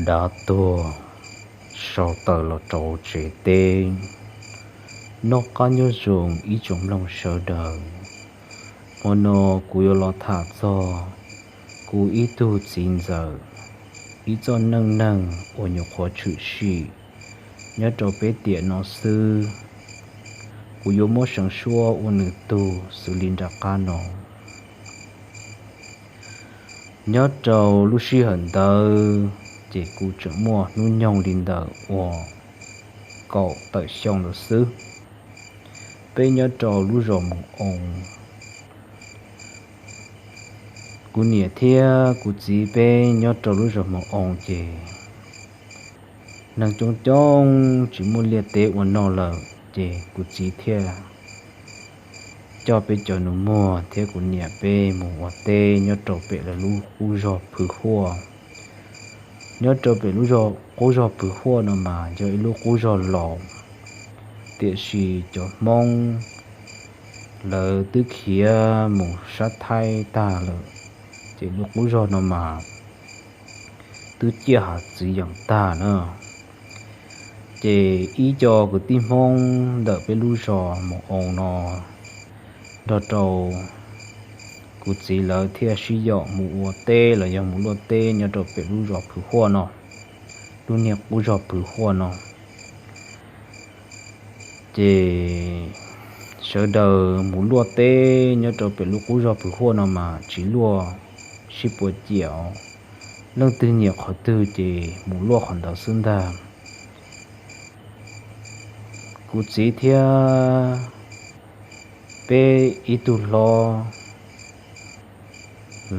Yav tuag sau taws los rau tsev teb. Noj qab nyob zoo ib tsoom mloog sawv daws. Hmo no kuv yuav los tham txog kuv ib tug txiv ntxawm ib txoj neej neeg uas nyuam qhuav tshwm sim nyob rau peb tiam no xwb. Kuv yuav muab seev suab ua nws tug xws li nram qab no. Nyob rau lub sij hawm ntawd ces kuv tseem muaj hnub nyoog li ntawm uas kaum tawm xyoo ntawd xwb. Peb nyob rau lub zos Moos Oo. Kuv niam thiab kuv txiv peb nyob rau lub zos Moos Oo ces neeg coob coob tsis muaj liaj teb ua noj lawm ces kuv txiv thiaj coj peb cov nus muag thiab kuv niam peb mus ua teb nyob rau pem lawv lub qub zog Phwv Huaj. Nyob rau pem lub qub zog Phwv Huaj no mas yog ib lub qub zog laus, tiam sis cov Hmoob lawv twb khiav mus sab Thaib tag lawm, ces lub qub zog no mas twb ciaj hav txiv yeem tag na. Ces ib co kwv tij Hmoob ntawm peb lub zos Moos Oo no nrog rau kuv txiv lawv thiaj sib yaum mus ua teb los yog mus luaj teb nyob rau pem lub zos Phwv Huaj no, lub niag qub zog Phwv Huaj no. Ces sawv daws mus luaj teb nyob rau pem lub qub zog Phwv Huaj no mas tsis luaj sib puas ciam os. Leej twg nyiam qhov twg ces mus luaj qhov ntawd xwb ntag. Kuv txiv thiab peb ib tug hlob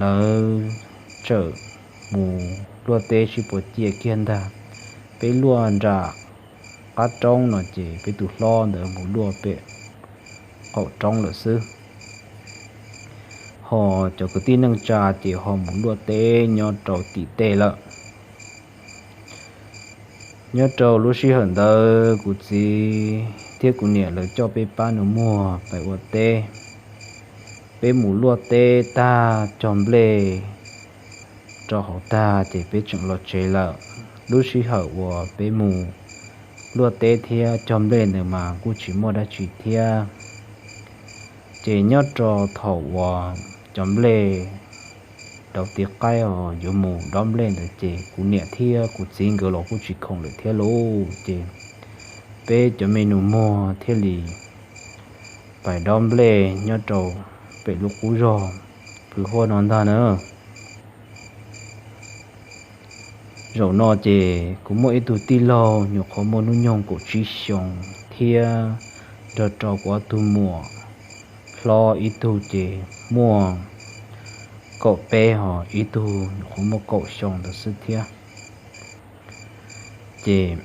lawv txawm mus luaj teb sib puas ciam kiag ntag. Peb luaj nram qab roob no ces peb tus hlob ntawd mus luaj pem qaum roob lawm xwb. Ho cov kwv tij neej tsa ces ho mus luaj teb nyob rau tim tej lawm. Nyob rau lub sij hawm ntawd kuv txiv thiab kuv niam lawv coj peb pab nus muag pais ua teb. Peb mus luaj teb tag cog nplej rau hauv tag ces peb tseem los tsev lawm. Lub sij hawm uas peb mus luaj teb thiab cog nplej ntawd mas kuj tsis muaj dab tsi thiab. Ces nyob rau thaum uas cov nplej rau tiv qaib os yuav mus dob nplej ntawd ces kuv niam thiab kuv txiv nkawd los kuj tsis khoom lawm thiab lauj. Ces peb cov me nus muag thiaj li pais dob nplej nyob rau pem lub qub zog Phwv Huaj no ntag na. Zaum no ces kuv muaj ib tug tij laug nyuam qhuav muaj hnub nyoog kaum tsib xyoos thiab nrog rau kuv ob tug muam hlob ib tug ces muaj kaum peb, ho ib tug nyuam qhuav muaj kaum xyoo ntawd xwb thiab. Ces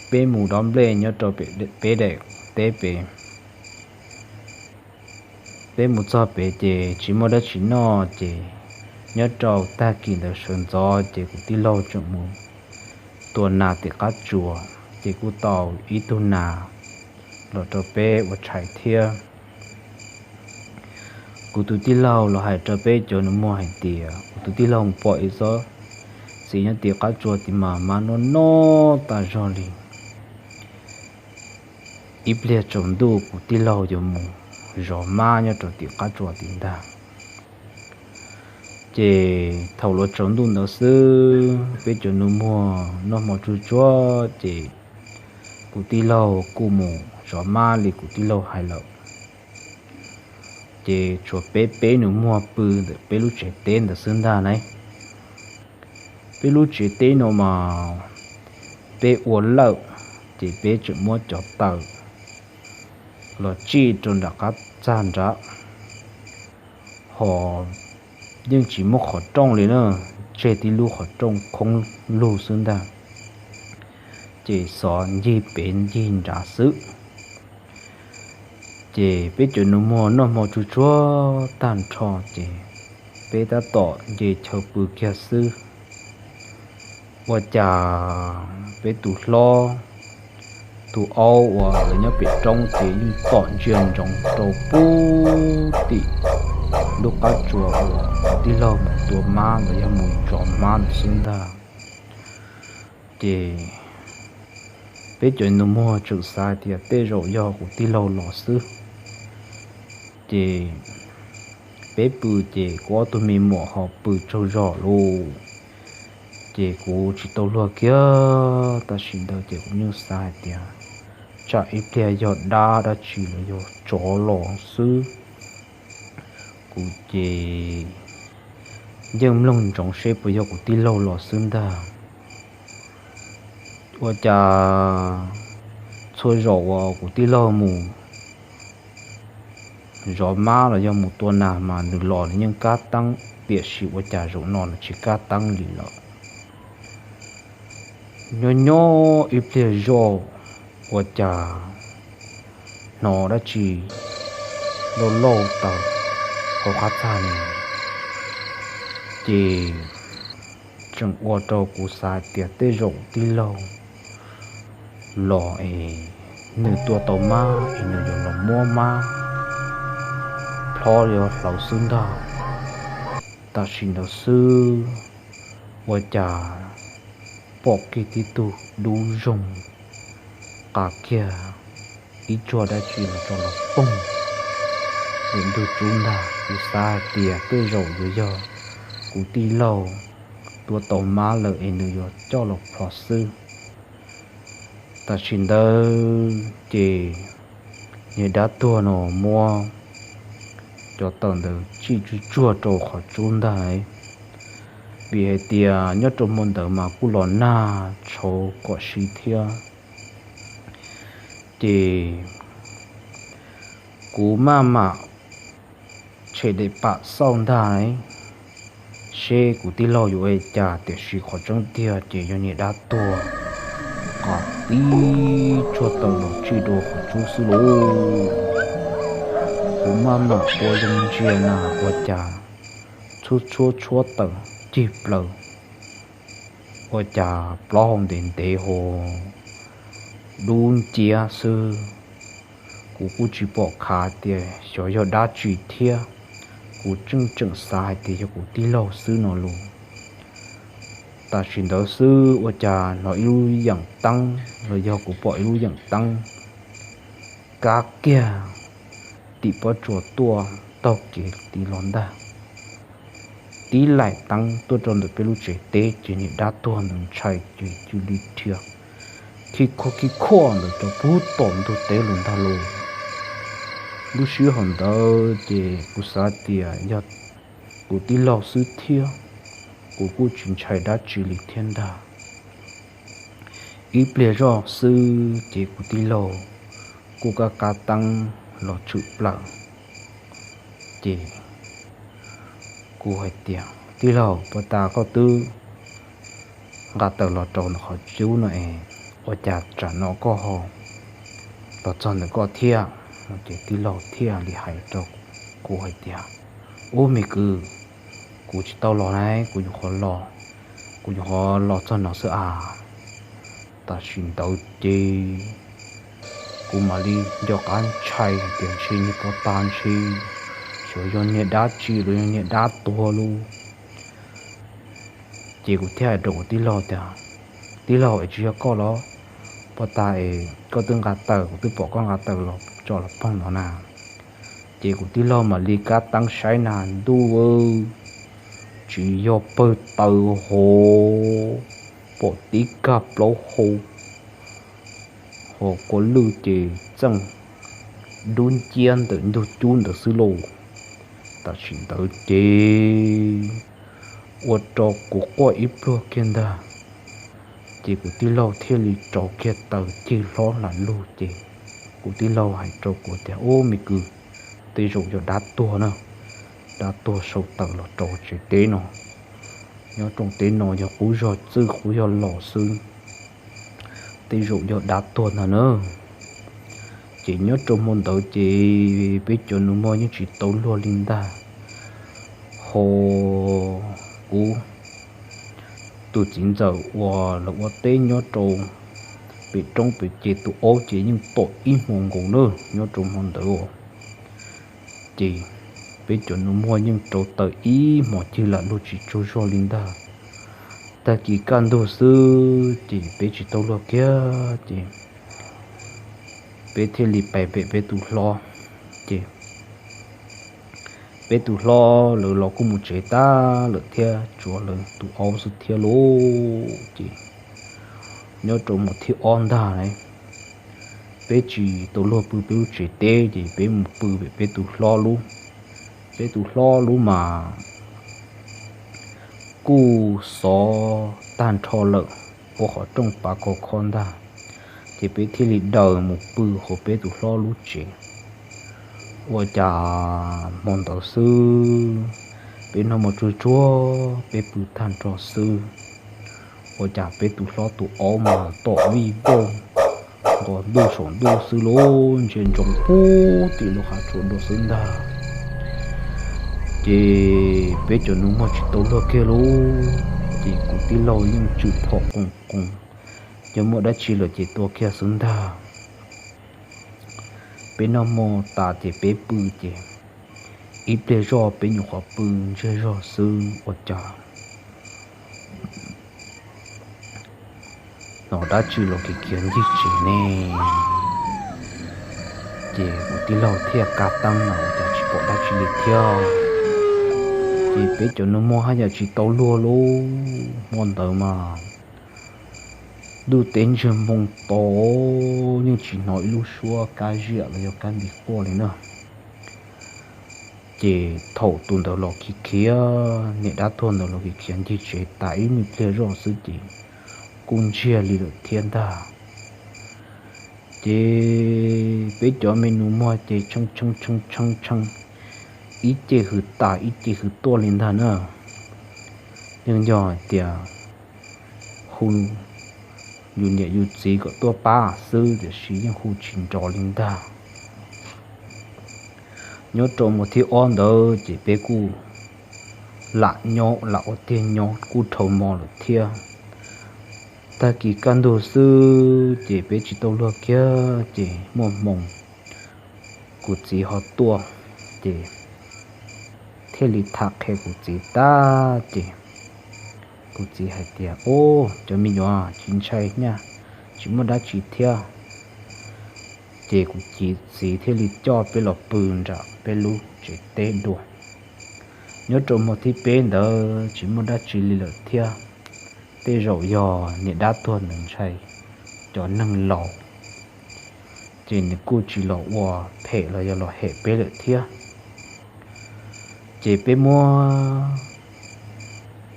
peb mus dob nplej nyob rau peb daim teb pem. Peb mus txog pem ces tsis muaj dab tsi noj ces nyob rau tag kis ntawd sawv ntxov ces kuv tij laug tseem mus tua nas tim qab tsuas ces kuj tau ib tug nas los rau peb ua tshais thiab. Kuv tus tij laug los hais rau peb cov nus muag hais tias kuv tus tij laug mus pom ib txoj txiv nyob tim qab tsuas tim mas mab noj noj tas zog li. Ib pliag tsaus ntuj kuv tij laug yuav mus zov mab nyob rau tim qab tsuas tim ntag. Ces thaum los tsaus ntuj ntawd xwb peb cov nus muag noj hmo tsuag tsuag ces kuv tij laug kuj mus zov mab li kuv tij laug hais lawm. Ces tshuav peb peb nus muag pw ntawm peb lub tsev teb ntawd xwb ntag na. Peb lub tsev teb no mas peb ua lawm, ces peb tseem muab cov taws los tsij rau nram qab txag nrad, ho yeej tsis muaj qhov rooj li na, tseg tib lub qhov rooj khoob lug xwb ntag, ces xov ncig pem ncig nrad xwb. Ces peb cov nus muag noj hmo tsuag tsuag tag nrho ces peb tab tom nce chaw pw kiag xwb, ua cas peb tus hlob tus aub uas lawv nyob pem roob ces yeej tom ntsia ntsoov rau pub tim lub qab tsuas uas tij laug mus tua mab los yog mus zov mab ntawd xwb ntag. Ces peb cov nus muag tseem xav tias tej zaum yog kuv tij laug los xwb. Ces peb pw ces kuv ob tug me muam ho pw tsaug zog lauj. Ces kuv tsis tau luag kiag, tam sim ntawd ces kuv yeej xav hais tias tsam ib pliag yog dab dab tsi los yog tsov los xwb. Kuv ces yeej mloog ntsoov seb puas yog kuv tij laug los xwb ntag. Ua cas txhua zaus uas kuv tij laug mus zov mab los yog mus tua nas mas nws los nws yeej kab teeb, tiam sis ua cas zaum no nws tsis kab teeb li lawm. Nyob nyob ib pliag zoj ua cas hnov dab tsi lauj lauj taws hauv qab txaj ne. Ces tseem ua rau kuv xav tias tej zaum tij laug los es nws tua tau mab es nws yuav los muab mab plhob yuav hlawv xwb ntag. Tam sim ntawd xwb ua cas pom kiag tib tug dub zoog qa kiag ib tsuag dab tsi los tso los poog ntawm ntug tsub ntag. Kuv xav hais tias tej zaum yuav yog kuv tij laug tua tau mab lawm es nws yuav coj los plho xwb. Tam sim ntawd ces niag dab tuag no muab cov tawm ntawd tsij tsuj tsuag rau qhov tsub ntag. Vim hais tias nyob rau hmo ntawd mas kuj los nag tshauv kom si thiab. Ces kuv maj mam tshem daim pam xauj ntag seb kuv tij laug yuav ua li cas, tiam sis qhov tseeb tiag ces yog niag dab tuag qas tib tsuag tawm los tsij dua qhov tsub xwb lauj. Kuv maj mam ua zoo ntsia na ua cas tshuab tshuab tshuab tawm cig plaws, ua cas plaub hau ntev ntev ho dub nciab xwb. Kuv kuj tsis pom khav tias xyov yog dab tsi thiab, kuv tseem tseem xav hais tias yog kuv tij laug xwb no los. Tam sim ntawd xwb ua cas hnov ib lub yeem teeb los yog kuv pom ib lub yeem teeb kab kiag tim pob tsuas tuaj taug kev tid los ntag. Tib laim teeb tuaj rau ntawm peb lub tsev teb ces niag dab tuag ntawd ntshai ces cia li dhia khib khuaj khib khuaj ntawd rau puag tom ntug teb los ntag lauj. Lub sij hawm ntawd ces kuv xav tias yog kuv tij laug xwb thiab, kuv kuj tsis ntshai dab tsi li thiab ntag. Ib pliag zoj xwb ces kuv tij laug kuj kab kab teeb los tshwm plaws. Ces kuv hais tias, tij laug, puag ta koj twb nqa taws los rau ntawm qhov cub no es ua cas tsam no koj ho los txog ntawm koj thiab? Ces tij laug thiaj li hais rau kuv hais tias, ub me kwv, kuv tsis tau los na, kuv nyuam qhuav los, kuv nyuam qhuav los txog no xwb a. Tam sim ntawd ces kuv mam li nco qab ntshai hais tias ntshe niag puag ta ntshe xyov yog niag dab tsi los yog niag dab tuag lauj. Ces kuv thiaj hais rau kuv tij laug tias, tij laug, es tsis yog koj los? Puag ta es koj twb nqa taws, kuv twb pom koj nqa taws los tso los poog no na. Ces kuv tij laug mam li kab teeb saib na ntuj, tsis yog pawg taws ho, pom tib kag plaub hau ho kua lwj ces txeej dub nciab ntawm ntug cub ntawd xwb lauj. Tam sim ntawd ces ua rau kuv quaj ib pluag kiag ntag. Ces kuv tij laug thiaj li rauv kiag taws cig hlob lam lug ces kuv tij laug hais rau kuv tias, ub me kwv, tej zaum yog dab tuag na, dab tuag sau taws los rau tsev teb no. Nyob rooj teb no yog qub zog txwj qub zog los xwb, tej zaum yog dab tuag ntag na. Ces nyob rau hmo ntawd ces peb cov nus muag yeej tsis tau luag li ntag. Ho kuv tus txiv ntxawm uas lawv ua teb nyob rau pem roob pem ces tus aub ces yeej tom ib hmo nkaus na nyob rau hmo ntawd. Ces peb cov nus muag yeej rauv taws ib hmos cig lam lug tsis tsaug zog li ntag. Tag kis kaj ntug xwb ces peb tsis tau luag kiag ces peb thiaj li pais pem peb tus hlob. Ces peb tus hlob lawv los kuj mus tsev tag lawm thiab, tshuav lawv tus aub xwb thiab lauj. Ces nyob rau mus thib ob ntag ne, peb tsis tau luag pw peb lub tsev teb ces peb mus pw pem peb tus hlob lub. Peb tus hlob lub mas kuj xov tag nrho lawm, ua qhov rooj pav khov kho ntag, ces peb thiaj li daws mus pw hauv peb tus hlob lub tsev. Ua cas hmo ntawd xwb, peb noj mov tsuag tsuag peb pw tag nrho xwb, ua cas peb tus hlob tus aub mas tom vij vauj nqos ntuj saum ntuj xwb lauj, ntsia ntsoov pub tim lub qab tsua dua xwb ntag. Ces peb cov nus muag tsis tau luag kiag lauj, ces kuv tij laug yeej tswm phom qoos qoos, yog muaj dab tsi lawm ces tua kiag xwb ntag. Peb noj mov tas ces peb pw ces ib pliag zoj peb nyuam qhuav pw ntsiag zog xwb ua cas hnov dab tsi los khiav khiav ncig tsev ne. Ces kuv tij laug thiaj kav teeb no ua cas tsis pom dab tsi li thiab. Ces peb cov nus muag haj yam tsis tau luag lauj, hmo ntawd mas ntuj teb ntsiag moo to, yeej tsis hnov ib lub suab kab ziam los yog kab npis quaj li na. Ces thaum tus ntawd los khiav khiav, niam dab tuag ntawd los khiav khiav ncig tsev tas ib me pliag zoj xwb ces kuj ntsiag li lawm thiab ntag. Ces peb cov me nus muag ces tshee tshee tshee tshee tshee, ib ce hws tas ib ce hws tuaj li ntag na. Yeej yog hais tias hu yus niam yus txiv kom tuaj pab xwb tiam sis yeej hu tsis nrov li ntag. Nyob rau mus thib ob ntawd ces peb kuj lam nyob lam ua tiag nyob kuj dhau hmo lawm thiab. Tag kis kaj ntug xwb ces peb tsis tau luag kiag ces muaj hmoo kuv txiv ho tuaj, ces thiaj li tham qhia kuv txiv tag ces kuv txiv hais tias, Ub, cov me nyuam tsis ntshai nyaj, tsis muaj dab tsi thiab. Ces kuv txiv thiaj li coj peb los pw nram peb lub tsev teb dua. Nyob rau hmo thib peb ntawd tsis muaj dab tsi li lawm thiab. Tej zaum yog niam dab tuag ntawd ntshai cov neeg laus, ces nws kuj tsis los ua phem los yog los hem peb lawm thiab. Ces peb muab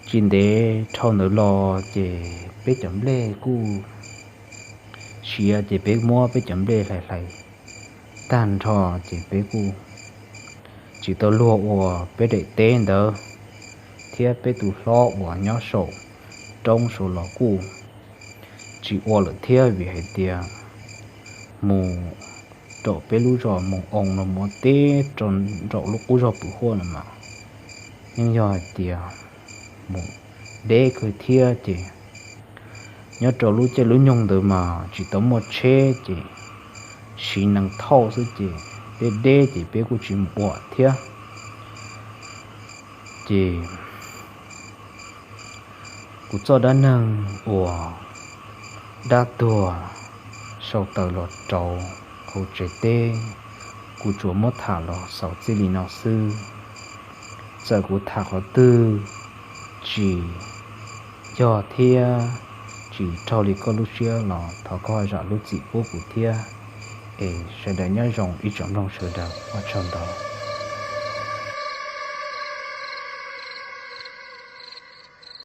tsis ntev dhau ntawd los ces peb cov nplej kuj siav ces peb muab peb cov nplej hlais hlais tag nrho ces peb kuj tsis tau luag ua peb daim teb ntawd, thiab peb tus hlob uas nyob saum roob saud los kuj tsis ua lawm thiab vim hais tias mus rau peb lub zos mus oo los mus teb rau nraum lub qub zog pw huaj no mas yeej yog hais tias mus deb kawg thiab ces nyob rau lub caij lub nyoog ntawd mas tsis tau muaj tsheb ces siv nees thauj xwb ces deb deb ces peb kuj tsis mus ua thiab. Ces kuv txoj dab neeg uas dab tuag sau taws los rau hauv tsev teb, kuv tsuas muab tham los xaus txij li no xwb. Txawm kuv tham qhov twg tsis yog thiab tsis raug li koj lub siab los thov koj zam lub txim pub kuv thiab. Es sawv daws nyob zoo ib tsoom mloog sawv daws, ua tsaug ntau.